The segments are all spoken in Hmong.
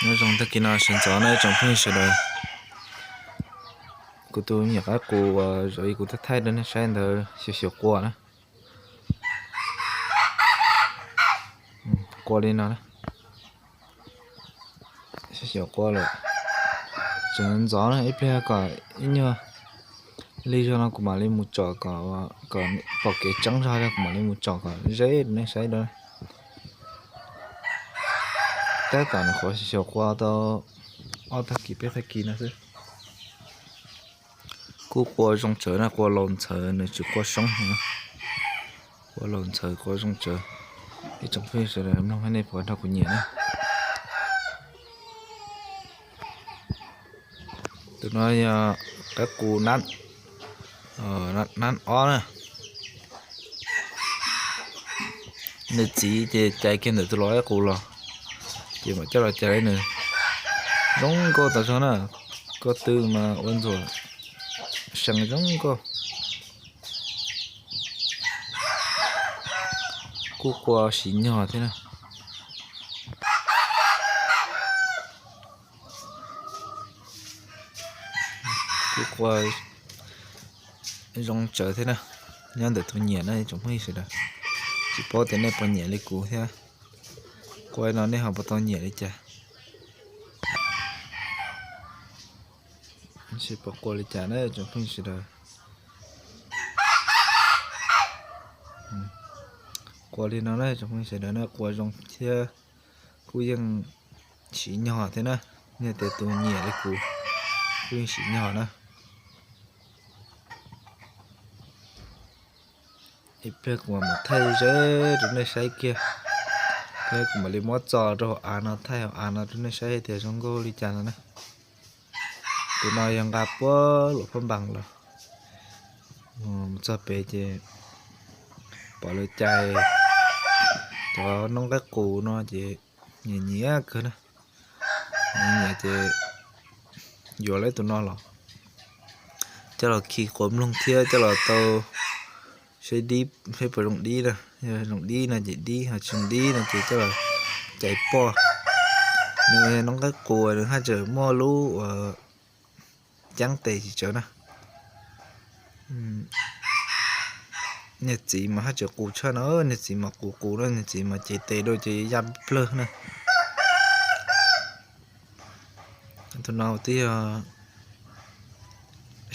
Nyob zoo tag kis no sawv ntxov na tsoom phooj ywg sawv daws. Kuv tus me nyuam qaib qus uas zaum ib kuv thaij thaij rau nej saib ntawd xyaum xyaum qua na. Qua li no na. Xyaum qua lawm. Tseem ntxov na, ib pliag kom ib nyuag lig zog no kuv mam li mus tsom kom, kom pom kev tseeb zog kuv mam li mus tsom kom ze rau nej saib dua. Tab tom nyuam qhuav xyaum qua tau ob tag kis peb tag kis no xwb. Kuj qua zoo tsawv na, qua laus ntxhawv, nws tsis qua soob heev. Qua laus ntxhawv qua zoo tsawv. Ib tsoom phooj ywg sawv daws mloog nej puas nrog kuv nyiam na. Tus no yog qaib qus nab ob na. Nws txiv ces cais kiag ntawm tus lau qaib qus los, ces mam coj los cais li nws. Zoo nkauj tas zog na, ko tw mas ua ntxuam seev zoo nkauj. Kuj qua siv nyog thiab na. Kuj qua zoo tsawv thiab na. Nyob ntawm tus nyiam na tsoom phooj ywg sawv daws. Tsis paub tias nej puas nyiam li kuv thiab. Qua no nej ho puas tau nyiam li cas? Tsis pom qua li cas na tsoom phooj ywg sawv daws. Qua li no na tsoom phooj ywg sawv daws na, qua zoo thiab kuj yeej siv nyog thiab na. Yog tias tus nyiam li kuv kuj yeej siv nyog na. Ib pliag kuv mam mus thaij ze rau nej saib kiag. Kuv mam li muab tso rau hauv av no, thaij hauv av no rau nej saib tias zoo nkauj li cas no na. Tus no yog nqa puag Luam Phab Npas los, mus txog pem ces pom lawv cais cov noob qaib qus no ces nyiam nyiam kawg na. Nyiam ces yuav lawv tus no los coj los khi quav mloog thiab coj los tau saib dib, saib puas zoo dib na. Yog zoo dib no ces dib, ho tsis zoo dib no ces coj los cais poj. Nws noob qaib qus nws haj tseem muaj lub uas ceeb tes tsis tsawv na. Niag txiv mas haj tseem qus tshaj no, niag txiv mas qus qus na, niag txiv mas ces tes dua ces ya plawg na. Tus no twb yog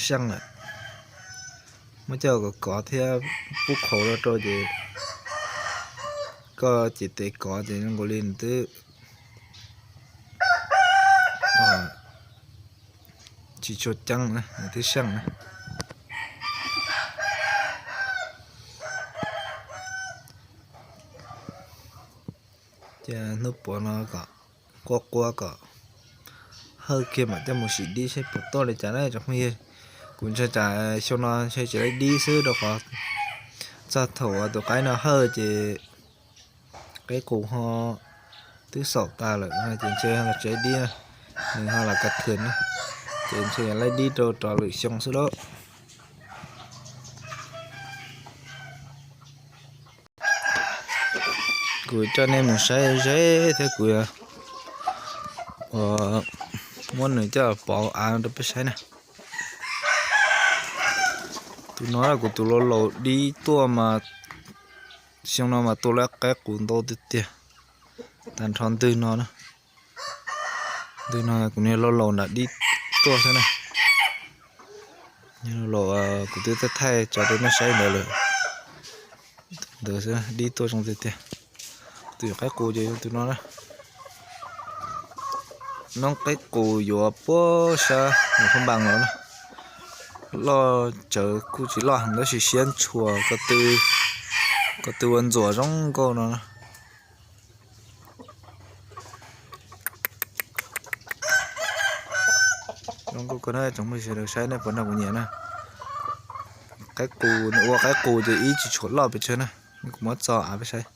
seej lawm, muab coj kov kov thiab pub qhauv rau rau ces koj ces tes kov ces zoo nkaus li nws twb tsis tshua ceeb na, nws twb seej na. Ces hnub puav no kom quaj quaj kom hawj kiag mam coj mus sim dib saib puas tuaj li cas na tsoom phooj ywg. Kuv ntshai tsam xyoo no ntshe tsis laib dib xwb rau qhov txog thaum uas tus qaib no hawj ces qaib qus ho twb xaum tas lawm no ces ntshe los tsis laib dib na, nws ho los kav thwm na, ces ntshe laib dib rau rov lwm xyoo xwb lauj. Kuv coj nej mus saib ze thiab kuv muab nws coj pov av rau peb saib na. Tus no kuv tus laus laus dib tuaj mas, xyoo no mas tua lawm qaib qus ntau tiag tiag, tag nrho ntwg no na. Ntwg no kuv niag laus laus nram dib tuaj xwb na. Laus laus kuv twb thaij tso rau nej saib ntawd lawm. Ntawd xwb, dib tuaj zoo tiag tiag. Tus qaib qus ces yog tus no na. Noob qaib qus yuav puag sab Luam Phab Npas los na. Loj tsawv kuj tsis loj heev tab sis siab ntshua, ko tw ua ntxuam zoo nkauj no na. Zoo nkauj kawg na tsoom phooj ywg sawv daws saib nej puas nrog kuv nyiam na. Qaib qus, nws ua qaib qus ces ib tsis tshuam loj pes tsawg na. Kuv muab tso av peb saib.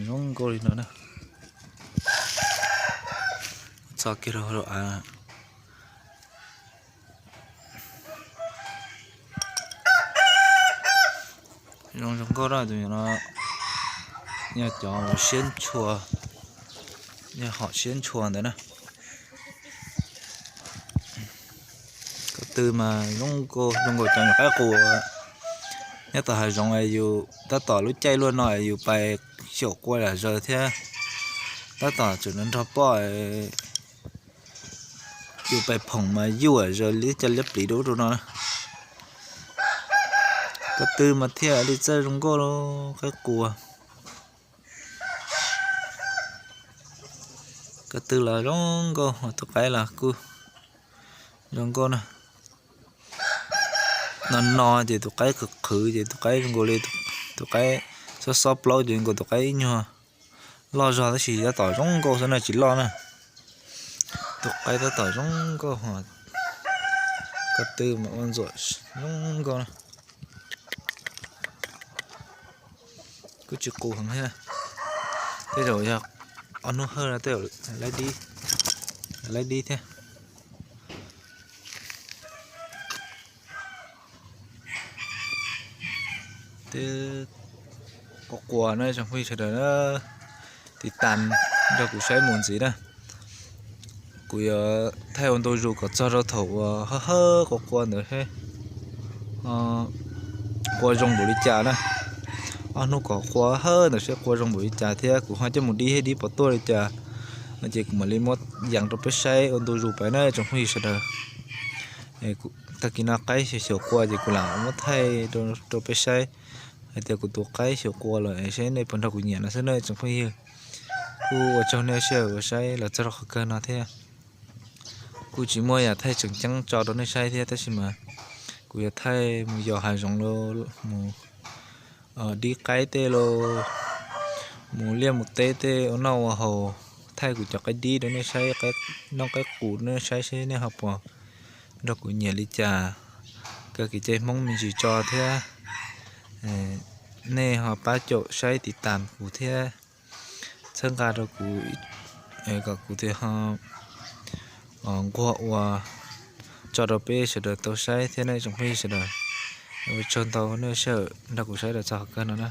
Zoo nkauj li no na. Tso kiag rau hauv av. Zoo zoo nkauj na, tus no yog cov uas siab ntshua, Hom siab ntshua ntawd na. Ko tw mas zoo nkauj, zoo nkaus cov nyuam qaib qus nyob tom hav zoov, yus tab tom lub caij luaj no yus pais xyaum qua lam zaws thiab, tab tom tseem nrog poj, yus pais phoom mas yuj zaws li cov liab pliv dub rau no. Ko tw mas thiaj li txawj zoo nkauj, qaib qua. Ko tw los zoo nkauj, tus qaib los kuj zoo nkauj na. No no ces tus qaib qhwv qhwv ces tus qaib zoo nkaus li tus qaib xob xob plaub ces nkaus tus qaib ib nyuag loj zog tab sis tab tom zoo nkauj xwb na, tsis loj na. Tus qaib tab tom zoo nkauj, ko tw mas ua ntxuam zoo nkauj na. Kuj tsis qus heev thiab, tej zaum yog ob hnub hawj no tej zaum laib dib thiab. Teb, qua qua na tsoom phooj ywg sawv daws, tiv tas nrog kuv saib mus ntxiv na. Kuv yuav thaij ua ntu zus kom txog rau thaum uas hawb hawb qua qua ntawd seb qua zoo npaum li cas na. Ob hnub kom qua hawb ntawd seb qua zoo npaum li cas thiab kuv ho coj mus dib thiab dib puas tuaj li cas no ces kuv mam li muab yees rau peb saib ua ntu zus pais na tsoom phooj ywg sawv daws. Tag kis no qaib xyaum qua ces kuv lam muab thaij rau peb saib hais tias kuv tus qaib xyaum qua lawm es seb nej puas nrog kuv nyiam no xwb na tsoom phooj ywg. Kuj ua tsaug nej sij hawm uas saib los txog rau qhov kawg no thiab. Kuj tsis muaj yam thaij tseem ceeb tso rau nej saib thiab tab sis mas kuv yuav thaij mus yos hav zoov los mus dib qaib tej los mus liaj mus teb tej ua noj ua haus, thaij kuv cov qaib dib rau nej saib, noj qaib qus rau nej saib seb nej ho puas nrog kuv nyiam li cas. Kawg kev cai Hmoob me ntsis tso thiab nej ho pab caum saib tiv tas kuv thiab txhawb nqa rau kuv kom kuv thiaj ho nquag ua tso rau peb sawv daws tau saib thiab nej tsoom phooj ywg sawv daws. Ua tsaug ntau nej sij hawm nrog kuv saib los txog qhov kawg no na.